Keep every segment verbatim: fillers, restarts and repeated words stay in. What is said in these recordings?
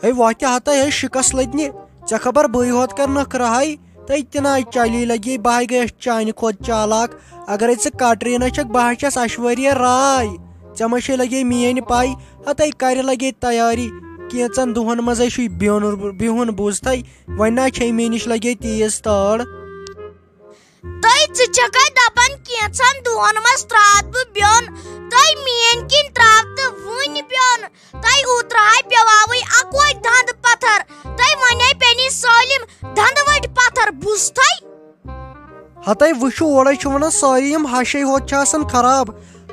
ہے وۄتھِ ہتے ہے شِکس لٔدنہِ، ژےٚ خبر بٕے ہوت کر نٔکھرٕ ہاے۔ تہٕ تہِ نہ چلی لگے، بہٕ ہاے گٔیس چانہِ کھۄتہٕ چالاک۔ اگرے ژٕ کٹریٖنہ چھکھ، بہٕ ہاے چھس ایشوریا راے۔ ژےٚ ما چھے لگے میٲنۍ پاے؟ ہتے کرِ لگے تیاری۔ کینژن دۄہن منزے چھُے بِہُن، بِہُن بوٗزتھے۔ وۄنۍ نہ چھے مےٚ نِش لگے تیز تٲڑ۔ تہٕ ژٕ چھکھے دپان کینژن دۄہن منز ترٛاوٕ بہٕ بیوٚن؟ تہٕ میٲنۍ کِنۍ ترٛاو تہٕ وُنۍ بیوٚن۔ تہٕ اوترٕ ہاے پیوٚواوٕے اکوے دند پتھر۔ تہٕ وۄنۍ پیٚنی سٲلِم دندٕ وٹۍ پتھر، بوٗزتھے؟ ہتے وٕچھِو، اورے چھِ ونان سٲری یِم ہشے ہوت چھِ آسان خراب۔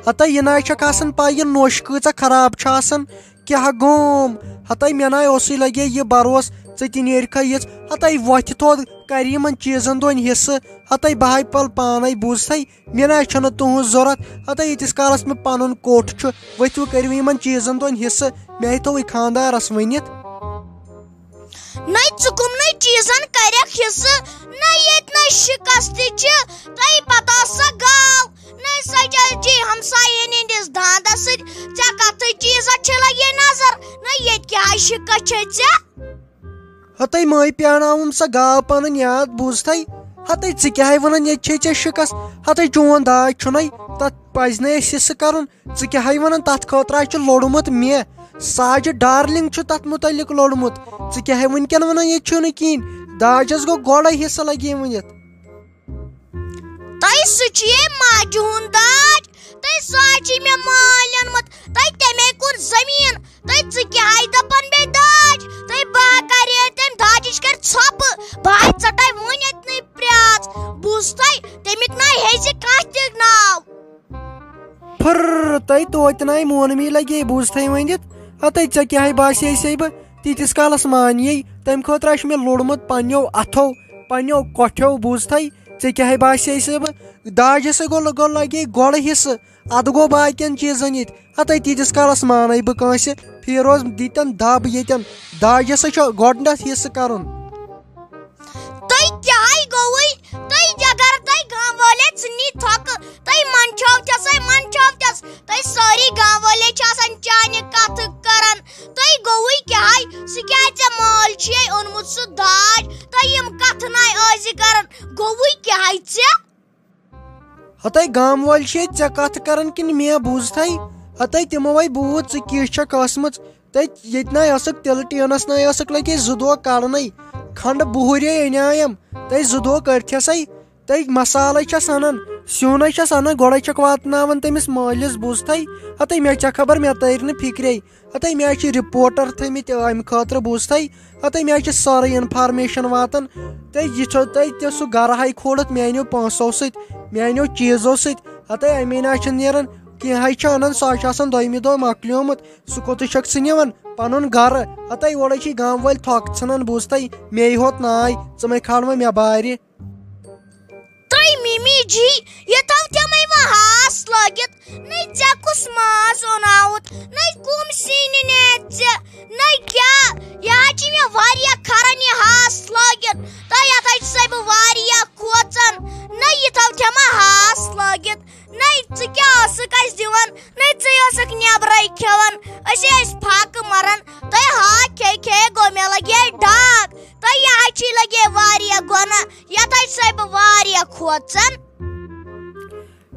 ہتے یہِ ناے چھکھ آسان پاے، یہِ نوٚش کۭژاہ خراب چھِ آسان۔ کیٛاہ گوم؟ ہتے مےٚ ناے اوسُے لگے یہِ بروس، ژٕ تہِ نیرکھا یِژھ۔ ہتے وۄتھِ تھوٚد، کرِ یِمن چیٖزن دۄن حصہٕ۔ ہتے بہٕ ہاے پل پانے، بوٗزتھے؟ مےٚ ناے چھنہٕ تُہنٛز ضروٗرت۔ ہتے ییٖتِس کالس مےٚ پنُن کوٹھ چھُ، ؤتھِو کٔرِو یِمن چیٖزن دۄن حصہٕ، مےٚ ہاے تھوٚوُے خانٛدارس ؤنِتھ۔ نَے ژٕ کُمنٕے چیٖزن کرکھ حصہٕ؟ نَے ییٚتہِ نَے شِکس تہِ چھِ، تہٕ پتہٕ ٲس سۄ گاو۔ نَے سۄ جلدی ہمساین ہٕنٛدِس داندس سۭتۍ۔ ژےٚ کتھٕے چیٖزس چھِ لگے نظر؟ نَے ییٚتہِ کیٛاہ شِکس چھے ژےٚ؟ ہتے مٲے پیاناوُم سۄ گاو پنٕنۍ یاد، بوٗزتھے؟ ہتے ژٕ کیٛاہ ہے ونان ییٚتہِ چھے ژےٚ شِکس؟ ہتے چون داج چھُنے، تتھ پزِ نہٕ اَسہِ حصہٕ کرُن۔ ژٕ کیٛاہ ہے ونان؟ تتھ خٲطرٕ ہا چھُ لوٚڑمُت مےٚ۔ ساجہِ ڈارلنگ چھُ تتھ متعلق لوٚڑمُت۔ ژٕ کیٛاہ ہے وٕنکٮ۪ن ونان ییٚتہِ چھُنہٕ کِہینۍ؟ داجس گوٚو گۄڈے حصہٕ لگے ؤنِتھ۔ تۄہہِ سُہ چھُ یے ماجہِ ہُنٛد داج، تہٕ سُہ ہا چھُ مےٚ مٲلۍ اوٚنمُت، تہٕ تَمے کوٚر زٔمیٖن۔ تہٕ ژٕ کیٛاہ ہاے دَپان بیٚیہِ داج؟ تہٕ بہٕ ہا کَرٕ ییٚتٮ۪ن داجِچ کَرِ ژھۄپہٕ، بہٕ ہاے ژَٹے وۄنۍ اَتنٕے پرٛاژ۔ بوٗزتھے؟ تَمیُک ناے ہیٚزِ کانٛہہ تہِ ناو۔ پھر، تۄہہِ توتہِ ناے مونمی لگے، بوٗزتھے ؤنِتھ۔ ہتے ژےٚ کیٛاہ ہاے باسے سے بہٕ؟ تیٖتِس کالس مانیے، تَمہِ خٲطرٕ ہا چھُ مےٚ لوٚڑمُت پننیو اَتھو، پننیو کۄٹھیو، بوٗزتھے؟ ژےٚ کیٛاہ ہاے باسے سے بہٕ؟ داجس ہے گوٚو، گوٚو لگے گۄڈٕ حصہٕ، ادٕ گوٚو باقین چیٖزن ییٚتہِ۔ ہتے تیٖتِس کالس مانے بہٕ کٲنٛسہِ، فیروز دیٖتن دب ییٚتٮ۪ن۔ داجس ہے چھُ گۄڈٕنٮ۪تھ حصہٕ کرُن۔ تۄہہِ کیٛاہ ہاے گوٚوُے؟ تۄہہِ اگر تۄہہِ گامہٕ وٲلۍ ژھٕنی تھۄکہٕ، تۄہہِ منٛدچھو تھس ہے منٛدچھو تھس۔ تۄہہِ سٲری گامہٕ وٲلۍ چھِ آسان چانہِ کتھٕ کران۔ تۄہہِ گوٚوُے کیٛاہ ہاے؟ سُہ کیٛاہ ژےٚ مٲلۍ چھُے اوٚنمُت سُہ داج؟ تۄہہِ یِم کتھٕ ناے ٲسۍ کران، گوٚوُے کیٛاہ ہاے ژےٚ؟ ہتے گامہٕ وٲلۍ چھِ ژےٚ کتھ کران کِنہٕ مےٚ؟ بوٗزتھے؟ ہتے تِمو ہے بوٗز ژٕ کِژھ چھکھ ٲسمٕژ۔ تہٕ ییٚتہِ ناے ٲسٕکھ تِلہٕ ٹیٖنس ناے ٲسٕکھ لگے زٕ دۄہ کڑنَے۔ کھنڈٕ بُہُرے اَنیایم۔ تہٕ زٕ دۄہ کٔڑتھسے۔ تہٕ مسالے چھس انان، سیُن ہے چھس انان، گۄڈے چھکھ واتناوان تٔمِس مٲلِس، بوٗزتھے؟ ہتے مےٚ چھےٚ خبر، مےٚ تٔرۍ نہٕ فکرے۔ ہتے مےٚ چھِ رپورٹر تھٲمٕتۍ امہِ خٲطرٕ، بوٗزتھے؟ ہتے مےٚ چھِ سٲرٕے انفارمیشن واتان۔ تہٕ یہِ چھو تۄہہِ تہِ سُہ گرٕ ہاے کھولُتھ میانیو پونٛسو سۭتۍ، میانیو چیٖزو سۭتۍ۔ ہتے امی نہ چھِ نیران کینٛہہ، ہاے چھِ انان، سُہ ہاے چھُ آسان دوٚیمہِ دۄہ مۄکلیومُت۔ سُہ کوٚتُے چھکھ ژٕ نِوان؟ پنُن گرٕ۔ ہتے اورے چھِ گامہٕ وٲلۍ تھۄکھ ژھٕنان، بوٗزتھے؟ مے ہوت ناے، ژٕ مے کھالوے مےٚ بارِ۔ تۄہہِ مِمی جی، یہِ تھاو تِمے وۄنۍ ہاس لٲگِتھ۔ نَے ژےٚ کُس ماز اوٚناوُتھ؟ نَے کُم سِنۍ نیتھ ژےٚ؟ نَے کیٛاہ؟ یہِ حظ چھِ مےٚ واریاہ کھران یہِ ہاس لٲگِتھ۔ تہٕ یَتھ حظ چھُسَے بہٕ واریاہ کھوژان۔ نَے یہِ تھاو تِمے ہاس لٲگِتھ۔ نَے ژٕ کیٛاہ ٲسٕکھ اَسہِ دِوان؟ نَے ژٕے ٲسٕکھ نٮ۪برَے کھٮ۪وان۔ أسے ٲسۍ فاقہٕ مَران۔ تۄہہِ ہاکھ کھے کھے گوٚو مےٚ لَگے ڈاکھ۔ تۄہہِ یہِ حظ چھی لَگے واریاہ گۄناہ۔ یَتھ حظ چھُسَے بہٕ واریاہ کھوژان۔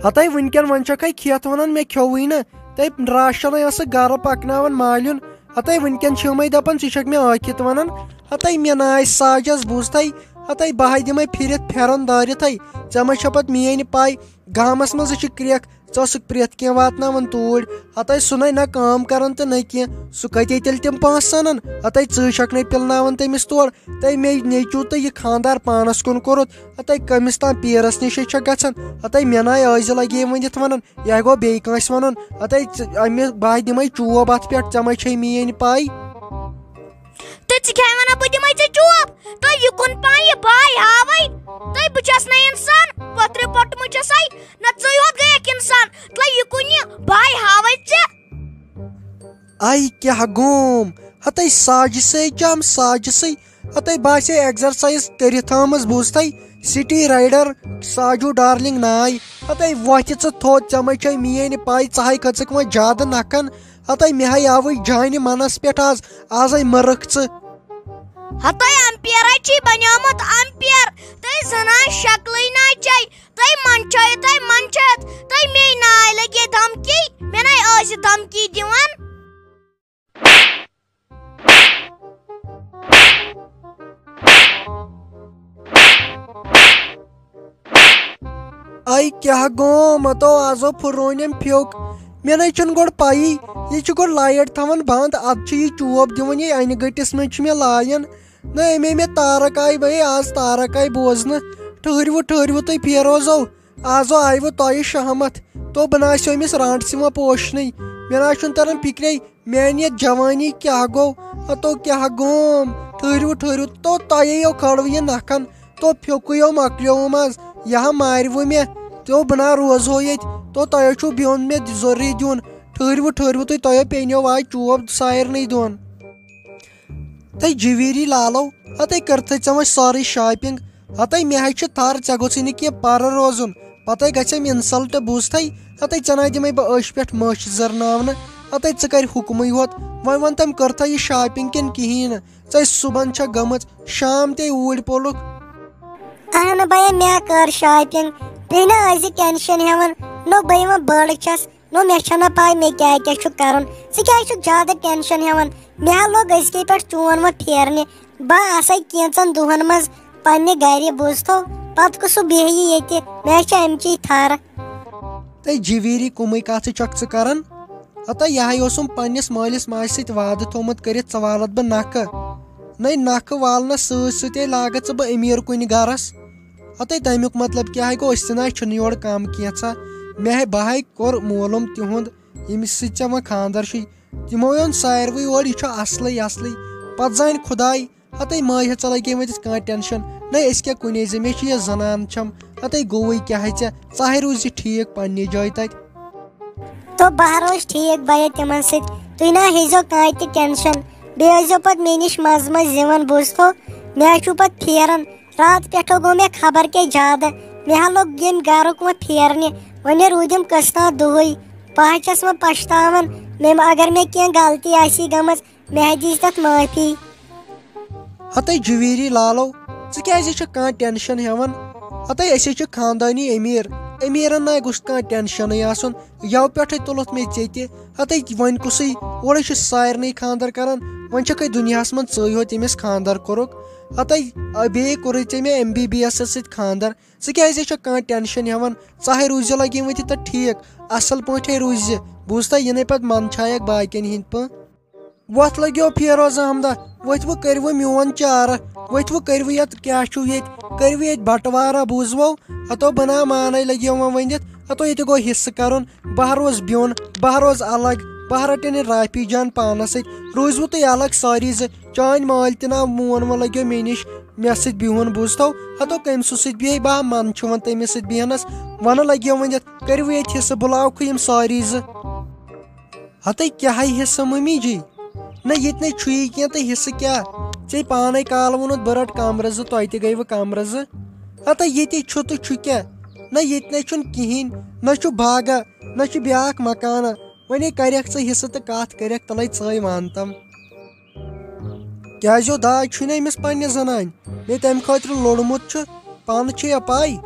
ہتے وٕنکٮ۪ن وۄنۍ چھکھے کھیتھ ونان مےٚ کھیوٚوٕے نہٕ۔ تہٕ راشنٕے ٲسٕکھ گرٕ پکناوان مالیُن۔ ہتے وٕنکٮ۪ن چھِ یِمے دپان ژٕ چھکھ مےٚ ٲکھِتھ ونان۔ ہتے مےٚ ناے ساجس، بوٗزتھے؟ ہتے بہٕ ہاے دِمے پھرِتھ پھیرن دٲرِتھے۔ ژےٚ ما چھےٚ پتہٕ میٲنۍ پاے؟ گامس منٛز چھِ کرٛیکھ، ژٕ ٲسٕکھ پرٛٮ۪تھ کینٛہہ واتناوان توٗرۍ۔ ہتے سُہ نے نہ کٲم کران تہٕ نہ کینٛہہ، سُہ کتے تیٚلہِ تِم پونٛسہٕ انان؟ ہتے ژٕے چھکھ نے پِلناوان تٔمِس تور۔ تہٕ مے نیٚچوٗ تہٕ یہِ خانٛدار پانس کُن کوٚرُتھ۔ ہتے کٔمِس تام پیٖرس نِش ہے چھکھ گژھان۔ ہتے مےٚ ناے ٲسۍ زِ لگے ؤنِتھ ونان، یا گوٚو بیٚیہِ کٲنٛسہِ ونُن۔ ہتے ژٕ، أمِس بہٕ ہاے دِمے چوب اتھ پٮ۪ٹھ، ژےٚ ما چھے میٲنۍ پاے؟ تہٕ ژٕ کیٛاہ ونان بہٕ دِمے ژےٚ چوب؟ تہٕ یہِ کُن پاے یہِ بہٕ ہاے ہاوے۔ تہٕ بہٕ چھس نہ انسان، پتھرِ پوٚٹمُت چھسے۔ نہ ژٕے ہوت گٔیکھ انسان، تہٕ یہِ کُن یہِ بہٕ ہاے ہاوے ژےٚ۔ آے کیٛاہ گوم؟ ہتے ساجسے چم ساجسے۔ ہتے باسے ایگزرسائز کٔرِتھ آمٕژ، بوٗزتھے؟ سٹی رائیڈر ساجو ڈارلنگ ناے۔ ہتے وۄتھِ ژٕ تھوٚد، ژےٚ مے چھے میٲنۍ پاے، ژٕ ہاے کھٔژٕکھ وۄنۍ زیادٕ نکھن۔ ہتے مےٚ ہاے آوٕے جانہِ منس پٮ۪ٹھ آز، آزے مٔرٕکھ ژٕ۔ ہتے امپیر ہاے چھی بنیومُت امپیر، تُہۍ زنان شکلٕے نہ چے، تُہۍ منٛدچھٲیِو، تُہۍ منٛدچھٲیِو، تُہۍ مے ناے لگے دھمکی، مےٚ ناے ٲسہِ دھمکی دِوان۔ اے کیٛاہ گوم، اتو آزو پھُرونم پھیوٚک۔ مےٚ نے چھُنہٕ گۄڈٕ پَیی، یہِ چھُ گۄڈٕ لایٹ تھاوان بنٛد، ادٕ چھُ یہِ چوب دِوان، یہِ انہِ گٔٹِس منٛز چھُ مےٚ لایان۔ نہ، اَمے مےٚ تارک آیہِ، بے آز تارک آیہِ بوزنہٕ۔ ٹھٔہرِو، ٹھٔہرِو تُہۍ پھیروزو۔ آزو آیوٕ تۄہہِ شہمت، تو بہٕ نہ آسیو أمِس رانٛٹسٕے وۄنۍ پوشنٕے۔ مےٚ نہ چھُنہٕ تران فِکرے، میٛانہِ یَتھ جوانی کیٛاہ گوٚو، ہتو کیٛاہ گوم۔ ٹھٔہرِو، ٹھٔہرِو، تو تۄہے یو کھٲلوٕ یہِ نکھن، تو پھیوٚکُے یو مۄکلیوم آز، یہِ ہا مارِوٕ مےٚ، تو بہٕ نہ روزہو ییٚتہِ، تو تۄہے چھُو بیوٚن مےٚ ضروٗری دیُن۔ ٹھٔہرِو، ٹھٔہرِو تُہۍ، تۄہے پیٚنیو آز چوب سارنٕے دۄن۔ تہٕ جویری لالو، ہتے کٔرتھٕے ژےٚ وۄنۍ سٲرٕے شاپنگ۔ ہتے مےٚ ہے چھِ تھر، ژےٚ گوٚژھُے نہٕ کینٛہہ پرٕ روزُن۔ پتے گژھٮ۪م انسلٹ، بوٗزتھے؟ ہتے ژےٚ نہ دِمے بہٕ أچھ پٮ۪ٹھ مٔچھ زرناونہٕ۔ ہتے ژٕ کر حُکمٕے یوت۔ وۄنۍ وَن تٔمۍ، کٔرتھا یہِ شاپنگ کِنہٕ کِہیٖنۍ نہٕ؟ ژےٚ صُبحن چھےٚ گٔمٕژ، شام تے اوٗرۍ پولُکھ۔ اہن بیا، مےٚ کٔر شاپنگ۔ تُہۍ نہ ٲسۍ ٹینشن ہٮ۪وان، نو بہٕ یِمہٕ بٔڑ چھَس۔ نو، مےٚ چھَنہٕ پَے مےٚ کیٛاہ کیٛاہ چھُ کَرُن۔ ژٕ کیٛازِ چھُکھ زیادٕ ٹینشن ہٮ۪وان؟ مےٚ ہا لوٚگ أزکہِ پٮ۪ٹھ چون وۄنۍ پھیرنہِ۔ بہٕ آسَے کینٛژَن دۄہَن منٛز پنٛنہِ گَرِ، بوٗزتھو؟ پَتہٕ کُس سُہ بیٚہہِ ییٚتہِ؟ مےٚ چھِ اَمچی تھَر۔ تہٕ جِویٖری، کُمٕے کَتھٕ چھَکھ ژٕ کَران؟ ہتا، یہِ ہَے اوسُم پنٛنِس مٲلِس ماجہِ سۭتۍ وعدٕ تھوٚومُت کٔرِتھ، ژٕ والَتھ بہٕ نَکھٕ۔ نَے، نَکھٕ والنَس سۭتۍ سۭتۍ لاگَتھ ژٕ بہٕ أمیٖر کُنہِ گَرَس۔ ہتے تمیُک مطلب کیٛاہ گوٚو؟ أسۍ تہِ نہ چھِنہٕ یورٕ کم کینٛژھا۔ مےٚ ہے، بہٕ ہے کوٚر معلوم تِہُنٛد، ییٚمِس سۭتۍ ژےٚ وۄنۍ خانٛدر چھُے۔ تِمو ووٚن ساروٕے اورٕ، یہِ چھُ اصلٕے اصلٕے۔ پتہٕ زانہِ خداے۔ ہتے مٲے ہے، ژےٚ لگے وۄنۍ کانٛہہ ٹینشن۔ نہ، أسۍ کیٛاہ کُنے زِ، مےٚ چھِ یہِ زنان چھم۔ ہتے گوٚوٕے کیٛاہ ہے ژےٚ، ژٕ ہے روٗزِ ٹھیٖک پننہِ جایہِ تتہِ۔ تو بہٕ روزٕ ٹھیٖک بیا تِمن سۭتۍ، تُہۍ نہ ہیٚزیو کانٛہہ تہِ ٹینشن۔ بیٚیہِ ٲسۍزیو پتہٕ مےٚ نِش منٛزٕ منٛزٕ یِوان، بوٗزتھو؟ مےٚ ہا چھُو پتہٕ پھیران۔ راتہٕ پٮ۪ٹھو گوٚو مےٚ خبر کیٛاہ زیادٕ۔ مےٚ ہا لوٚگ ییٚمہِ گرُک وۄنۍ پھیرنہِ۔ وۄنۍ روٗدِم قٕسطا دُہٕے۔ بہٕ ہا چھَس وۄنۍ پَشتاوان، مےٚ ما، اگر مےٚ کینٛہہ غلطی آسی گٔمٕژ، مےٚ ہا دِیٖزِ تَتھ معٲفی۔ ہَتَے جُویری لالو، ژٕ کیٛازِ چھَکھ کانٛہہ ٹٮ۪نشَن ہٮ۪وان؟ ہَتَے أسۍ ہے چھِ خاندٲنی أمیٖر۔ أمیٖرَن نَے گوٚژھ کانٛہہ ٹٮ۪نشَنٕے آسُن۔ یَوٕ پٮ۪ٹھَے تُلُتھ مےٚ ژےٚ تہِ۔ ہَتَے وۄنۍ کُسٕے، اورَے چھِ سارنٕے خاندَر کَران۔ وۄنۍ چھَکھَے دُنیاہَس منٛز ژٕے ہوت ییٚمِس خاندَر کوٚرُکھ۔ ہَتَے بیٚیہِ کوٚرُے ژےٚ مےٚ ایم بی بی ایسَس سۭتۍ خاندَر۔ ژٕ کیٛازِ چھَکھ کانٛہہ ٹٮ۪نشَن ہٮ۪وان؟ ژٕ ہے روٗزِ لَگہِ وۄنۍ تہِ تَتھ ٹھیٖک، اَصٕل پٲٹھۍ ہے روٗزِ۔ بوٗزتھا، یہِ نَے پَتہٕ منٛدچھایَکھ باقیَن ہِنٛدۍ پٲٹھۍ۔ وۄتھ لٔگیو فیروز احمدہ، ؤتھۍ وۄنۍ کٔرِو میون چارٕ، ؤتھۍ وۄنۍ کٔرِو یَتھ کیٛاہ چھُو ییٚتہِ، کٔرِو ییٚتہِ بَٹوارہ، بوٗزوو؟ ہَتو بہٕ نا مانَے لٔگیو وۄنۍ ؤنِتھ، ہَتو ییٚتہِ گوٚو حِصہٕ کَرُن، بہٕ ہا روزٕ بیوٚن، بہٕ ہا روزٕ الگ، بہٕ ہا رَٹَن یہِ رافی جان پانَس سۭتۍ، روٗزِوٕ تُہۍ الگ سٲری زٕ، چٲنۍ مٲلۍ تہِ ناو مون وۄنۍ لٔگیو مےٚ نِش، مےٚ سۭتۍ بِہُن، بوٗزتھو؟ ہَتو کٔمۍ سُہ سۭتۍ بیٚہہِ، بہٕ ہا منٛدچھُ وۄنۍ تٔمِس سۭتۍ بیٚہنَس، وَنہٕ لَگیو ؤنِتھ، کٔرِو ییٚتہِ حِصہٕ، بُلاوکھٕ یِم سٲری زٕ۔ ہتے کیٛاہ ہے حصہٕ مٔمی جی؟ نہ، ییٚتہِ نے چھُیی کینٛہہ تہٕ حصہٕ کیٛاہ؟ ژےٚ پانے کالہٕ ووٚنُتھ بہٕ رَٹہٕ کمرٕ زٕ، تۄہہِ تہِ گٔیوٕ کمرٕ زٕ۔ ہتے ییٚتے چھُ تہٕ چھُ کیٛاہ؟ نہ، ییٚتہِ نے چھُنہٕ کِہیٖنۍ، نہ چھُ باغہ، نہ چھُ بیٛاکھ مکانہ۔ وۄنۍ ہے کریکھ ژٕ حصہٕ تہٕ کتھ کریکھ تلے ژٲے وانتم۔ کیٛازِ ہو داج چھُے نہ أمِس پننہِ زنانہِ؟ مےٚ تمہِ خٲطرٕ لوٚڑمُت چھُ، پانہٕ چھے یا پاے۔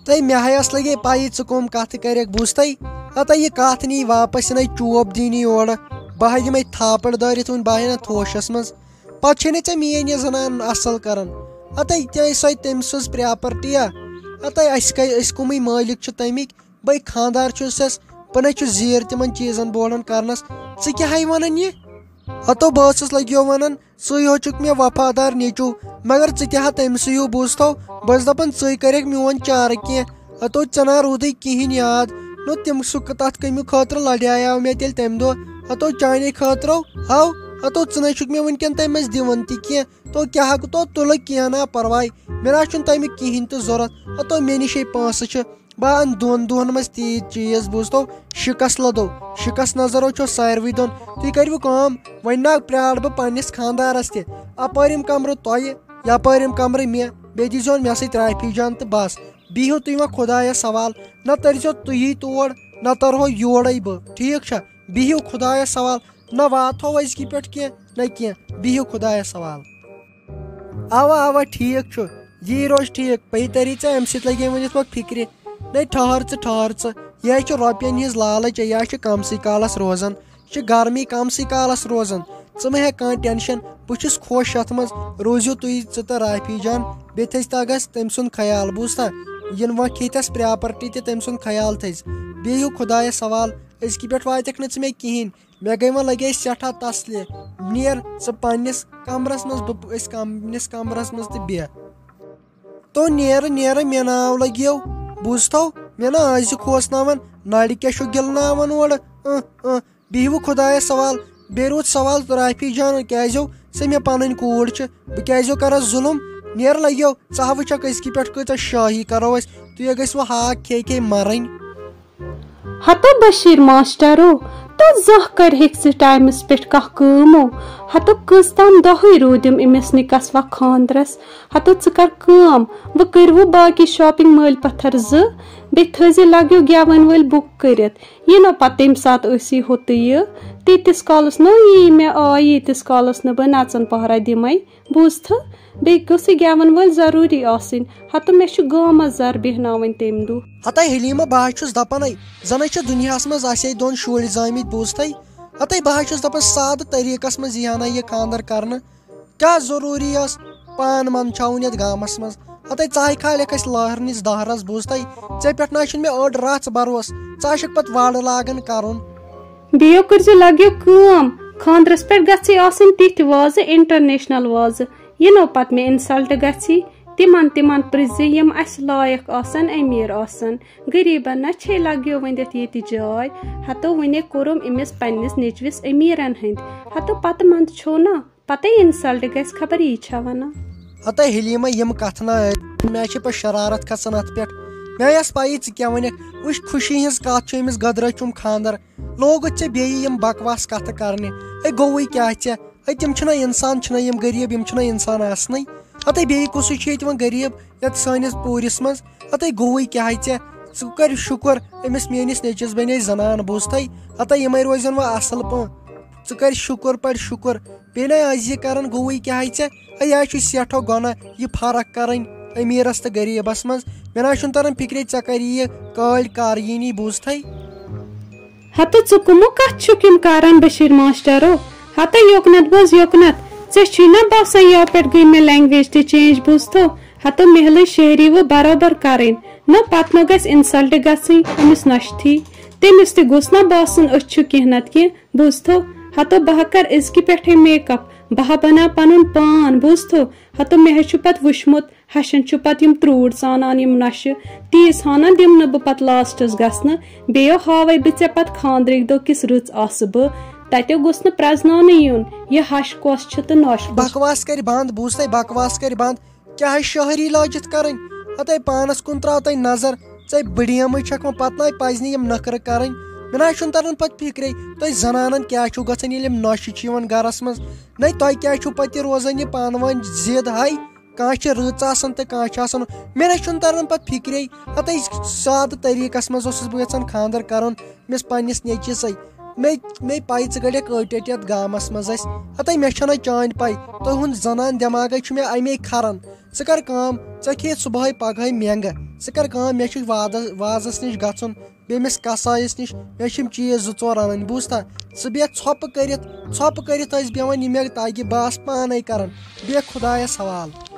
تہٕ مےٚ ہیَس لگے پَیی ژٕ کٕم کَتھٕ کَرَکھ، بوٗزتھَے؟ ہتا یہِ کَتھ نی واپس، یہِ نَے چوب دِنی اورٕ۔ بہٕ ہا دِمَے تھاپڑ دٲرِتھ وٕنۍ، بہٕ ہا یِنہ تھوشَس منٛز۔ پَتہٕ چھے نہٕ ژےٚ میٛٲنۍ یہِ زنان اَصٕل کَران۔ ہتا یہِ تہِ سۄ تٔمۍ سٕنٛز پراپرٹی یا؟ ہتا اَسہِ کَے، أسۍ کٕمٕے مٲلِک چھِ تَمِکۍ؟ بَے خانٛدار چھُسَس، بہٕ نَے چھُس زیٖر تِمَن چیٖزَن بوڑَن کَرنَس۔ ژٕ کیٛاہ ہَے وَنان یہِ؟ ہتو بہٕ ٲسٕس لٔگیو وَنان، ژٕے ہوت چھُکھ مےٚ وفادار نیٚچوٗ، مگر ژٕ تہِ ہا تٔمۍ سٕے ہیوٗ بوٗزتھو۔ بہٕ ٲسٕس دَپان، ژٕے کَرٮ۪کھ میون چارٕ کینٛہہ۔ ہتو ژےٚ نا روٗدُے کِہیٖنۍ یاد۔ نو تِم سُہ تَتھ کَمیُک خٲطرٕ لَڑیٛایاو مےٚ تیٚلہِ تَمہِ دۄہ۔ ہتو چانے خٲطرٕ ہاو۔ ہتو ژٕ نَے چھُکھ مےٚ وٕنکٮ۪ن تَمہِ منٛز دِوان تہِ کینٛہہ۔ تو کیٛاہ ہٮ۪کہٕ تو تُلہٕ کینٛہہ نا پَرواے۔ مےٚ نا چھُنہٕ تَمیُک کِہیٖنۍ تہِ ضوٚرَتھ۔ ہتو مےٚ نِشے پونٛسہٕ چھِ۔ بہٕ اَنہٕ دۄن دۄہَن منٛز تیٖتۍ چیٖز، بوٗزتو؟ شِکَس لَدو، شِکَس نظرو چھو ساروٕے دۄن۔ تُہۍ کٔرِو کٲم، وۄنۍ نا پرٛارٕ بہٕ پنٛنِس خانٛدارَس تہِ۔ اَپٲرۍ یِم کَمرٕ تۄہہِ، یَپٲرۍ یِم کَمرٕ مےٚ، بیٚیہِ دیٖزیون مےٚ سۭتۍ رافی جان تہٕ بَس۔ بِہِو تُہۍ وۄنۍ خۄدایَس حوال، نَتہٕ تٔرۍزیو تُہی تور۔ نہ ترہو یورے بہٕ، ٹھیٖک چھا؟ بِہِو خۄدایس حوال، نہ واتہو أزکہِ پٮ۪ٹھ کینٛہہ، نہ کینٛہہ، بِہِو خۄدایس حوال۔ اوا، اوا، ٹھیٖک چھُ، یی روزِ ٹھیٖک، بیٚیہِ تری ژےٚ امہِ سۭتۍ لگے ؤنِتھ وۄنۍ فِکرِ۔ نَے ٹھہر ژٕ، ٹھہر ژٕ، یہِ چھُ رۄپین ہِنٛز لالچ، یہِ چھُ کمسٕے کالس روزان، یہِ چھُ گرمی کمسٕے کالس روزان۔ ژٕ مہ ہےٚ کانٛہہ ٹینشن، بہٕ چھُس خۄش یتھ منٛز۔ روٗزِو تُہۍ، ژٕ تہٕ رافی جان، بیٚیہِ تھٲزِ تگس تٔمۍ سُنٛد خیال، بوٗزتھا؟ یِنہٕ وۄنۍ کھیٚیہِ تس پراپرٹی تہِ، تٔمۍ سُنٛد خیال تھٲزِ۔ بیٚیہِ ہیوٗ خۄدایس حوال، أزکہِ پٮ۪ٹھ واتکھ نہٕ ژٕ مےٚ کِہیٖنۍ۔ مےٚ گٔے وۄنۍ لگے سٮ۪ٹھاہ تسلہِ۔ نیر ژٕ پننِس کمرس منٛز، بہٕ أسۍ کم-، پننِس کمرس منٛز تہٕ بیٚہہ۔ تو نیرٕ نیرٕ مےٚ ناو لگیو، بوٗزتھو؟ مےٚ نہ ٲسۍ کھوژناوان، نرِ کیٛاہ چھُ گِلناوان اورٕ؟ اۭں، اۭں، بِہِوٕ خۄدایس سوال۔ بیٚیہِ روٗد سوال رافی جان، کیٛازیو ژٕ مےٚ پنٕنۍ کوٗر چھِ، بہٕ کیٛازیو کرس ظُلُم؟ نیرٕ لگیو، ژٕ ہا وٕچھکھ أزکہِ پٮ۪ٹھ کۭژاہ شٲہی کرو أسۍ، تُہۍ گٔژھوٕ ہاکھ کھے کھے مرٕنۍ۔ ہتو بشیر ماسٹرو، تو زانٛہہ کرِہکھ ژٕ ٹایمس پٮ۪ٹھ کانٛہہ کٲم او؟ ہتو کٔژ تام دۄہٕے روٗدِم أمِس نِکس وق خانٛدرس۔ ہتو ژٕ کر کٲم، وۄنۍ کٔرِوٕ باقی شاپنگ مٲلۍ پتھر زٕ، بیٚیہِ تھٲیزِ لگیو گٮ۪وَن وٲلۍ بُک کٔرِتھ۔ یہِ نہ پتہٕ تمہِ ساتہٕ ٲسی ہوٚتہٕ یہِ، تیٖتِس کالس نہ یی مےٚ آے، ییٖتِس کالس نہٕ بہٕ نژن پہرا دِمے۔ بوٗزتھٕ؟ بیٚیہِ گٔژھ یہِ گٮ۪وَن وٲلۍ ضروٗری آسٕنۍ۔ ہتہٕ مےٚ چھُ گامس زر بیہناوٕنۍ تمہِ دۄہ۔ ہتے حلیمہ، بہٕ ہا چھُس دپان، اے، زن ہے چھِ دُنیاہس منٛز اسے دۄن شُرۍ زامٕتۍ، بوٗزتھے؟ ہتے بہٕ ہا چھُس دپان، سادٕ طریٖقس منٛز یی ہا نہ یہِ خانٛدر کرنہٕ۔ کیٛاہ ضروٗری ٲس پان منٛدچھاوُن یتھ گامس منٛز؟ ہتے ژٕ ہاے کھالکھ اسہِ لہرنِس دہرس، بوٗزتھے؟ ژےٚ پٮ۪ٹھ نہ چھُنہٕ مےٚ أڑ رژھ بروسہٕ، ژٕ آسکھ پتہٕ وارٕ لاگان کرُن۔ بیٚیو کٔرزِ لگیو کٲم، خانٛدرس پٮ۪ٹھ گژھِ آسٕنۍ تِتھۍ وازٕ، انٹرنیشنل وازٕ، یِنو پتہٕ مےٚ insult گژھی۔ تِمن، تِمن پرژھزِ، یِم اسہِ لایق آسن، امیر آسن۔ غریبن نہ چھے لگیو ؤنِتھ ییٚتہِ جاے۔ ہتو وُنے کوٚرُم أمِس پننِس نیٚچوِس امیرن ہٕنٛدۍ۔ ہتو پتہٕ منٛدٕ چھو نا، پتے insult گژھِ، خبر یی چھا ونان۔ ہتے حلیمہ، یِم کتھٕ نہ ٲسۍ۔ مےٚ چھِ پتہٕ شرارت کھسان اتھ پٮ۪ٹھ۔ مےٚ ٲس پَیی ژٕ کیٛاہ ونکھ۔ وٕچھ، خوشی ہٕنٛز کتھ چھِ أمِس گدرٲچھُم خانٛدر۔ لوگُتھ ژےٚ بیٚیہِ یِم بکواس کتھٕ کرنہِ۔ ہے، گوٚوُے کیٛاہ ژےٚ؟ ہے، تِم چھِنہ انسان، چھِنہ یِم غریٖب، یِم چھِنہ انسان آسنٕے۔ ہتے بیٚیہِ کُسُے چھُ ییٚتہِ وۄنۍ غریٖب یتھ سٲنِس پوٗرِس منٛز؟ ہتے گوٚوُے کیٛاہ ژےٚ؟ ژٕ کر شُکر، أمِس میٲنِس نیٚچوِس بنے زنان، بوٗزتھے؟ ہتے یِمے روزن وۄنۍ اصل پٲٹھۍ۔ ژٕ کر شُکر پٲٹھۍ شُکر۔ بیٚیہِ نَے ٲسۍ یہِ کران، گوٚوُے کیٛاہ ژےٚ؟ ہے، یہِ ہا چھُ سٮ۪ٹھاہ گۄناہ، یہِ فرق کرٕنۍ أمیٖرس تہٕ غریٖبس منٛز۔ مےٚ نہ چھُنہٕ تران فِکرے، ژےٚ کر یہِ کٲلۍ کر یی نی، بوٗزتھے؟ ہتہٕ ژٕ کٕمہٕ کتھ چھُکھ یِم کران بشیٖر ماسٹرو؟ ہتہٕ یوکنتھ بوز یوکنتھ، ژےٚ چھُے نا باسان یَوٕ پٮ۪ٹھ گٔے مےٚ language تہِ change، بوٗزتھو؟ ہتہٕ محلٕچ شٲعری وۄنۍ برابر کرٕنۍ، نہ پتہٕ نہ گژھِ insult گژھٕنۍ أمِس نۄشتھٕے۔ تٔمِس تہِ گوٚژھ نا باسُن أسۍ چھِ کینٛہہ نتہٕ کینٛہہ، بوٗزتھو؟ ہتہٕ بہٕ ہا کرٕ أزکہِ پٮ۪ٹھے make up، بہٕ ہا بناو پنُن پان، بوٗزتھو؟ ہتہٕ مےٚ ہا چھُ پتہٕ وُچھمُت، ہشن چھُ پتہٕ یِم ترٛوٗٹ ژانان یِم نۄشہِ، تیٖژ ہنا دِمہٕ نہٕ بہٕ پتہٕ lastس گژھنہٕ۔ بیٚیو ہاوے بہٕ ژےٚ پتہٕ خانٛدرٕکۍ دۄہ کِژھ رٕژ آسہٕ بہٕ۔ تتیو گوٚژھ نہٕ پرزناونہٕ یُن یہِ ہش کۄس چھِ تہٕ نۄش کۄس۔ بکواس کرِ بند، بوٗزتھے، بکواس کرِ بند۔ کیٛاہ ہے شٲعری لٲجِتھ کرٕنۍ؟ ہتے پانس کُن تراو تۄہہِ نظر۔ ژے بٕڑیمٕے چھکھ وۄنۍ، پتہٕ نَے پزِ نہٕ یِم نخرٕ کرٕنۍ۔ مےٚ نہ حظ چھُنہٕ تران پتہٕ فکرے، تۄہہِ زنانن کیٛاہ چھُو گژھان ییٚلہِ یِم نۄشہِ چھِ یِوان گرس منٛز؟ نَے تۄہہِ کیٛاہ چھُو پتہٕ یہِ روزان یہِ پانہٕ ؤنۍ ضد ہاے؟ کانٛہہ چھِ رٕژ آسان تہٕ کانٛہہ چھِ آسان۔ مےٚ نہ چھُنہٕ تران پتہٕ فکرے۔ ہتے سادٕ طریٖقس منٛز اوسُس بہٕ یژھان خانٛدر کرُن أمِس پننِس نیٚچوِسے۔ مےٚ، مےٚ پَے ژٕ گٔڑیکھ أٹۍ أٹۍ یَتھ گامَس منٛز اَسہِ۔ ہَتَے مےٚ چھَنَے چٲنۍ پَے، تُہُنٛد زَنان دٮ۪ماغَے چھُ مےٚ اَمے کھَران۔ ژٕ کَر کٲم، ژےٚ کھیٚیہِ صُبحٲے پَگہٲے مٮ۪نٛگہٕ۔ ژٕ کَر کٲم، مےٚ چھُ وادَس، وازَس نِش گژھُن، بیٚیہِ أمِس کَسایَس نِش، مےٚ چھِ یِم چیٖز زٕ ژور اَنٕنۍ، بوٗزتھا؟ ژٕ بیٚہہ ژھۄپہٕ کٔرِتھ، ژھۄپہٕ کٔرِتھ ٲسۍ بیٚہوان، یہِ مےٚ تَگہِ بہٕ آسہٕ پانَے کَران۔ بیٚہہ خۄدایَس حوالہٕ۔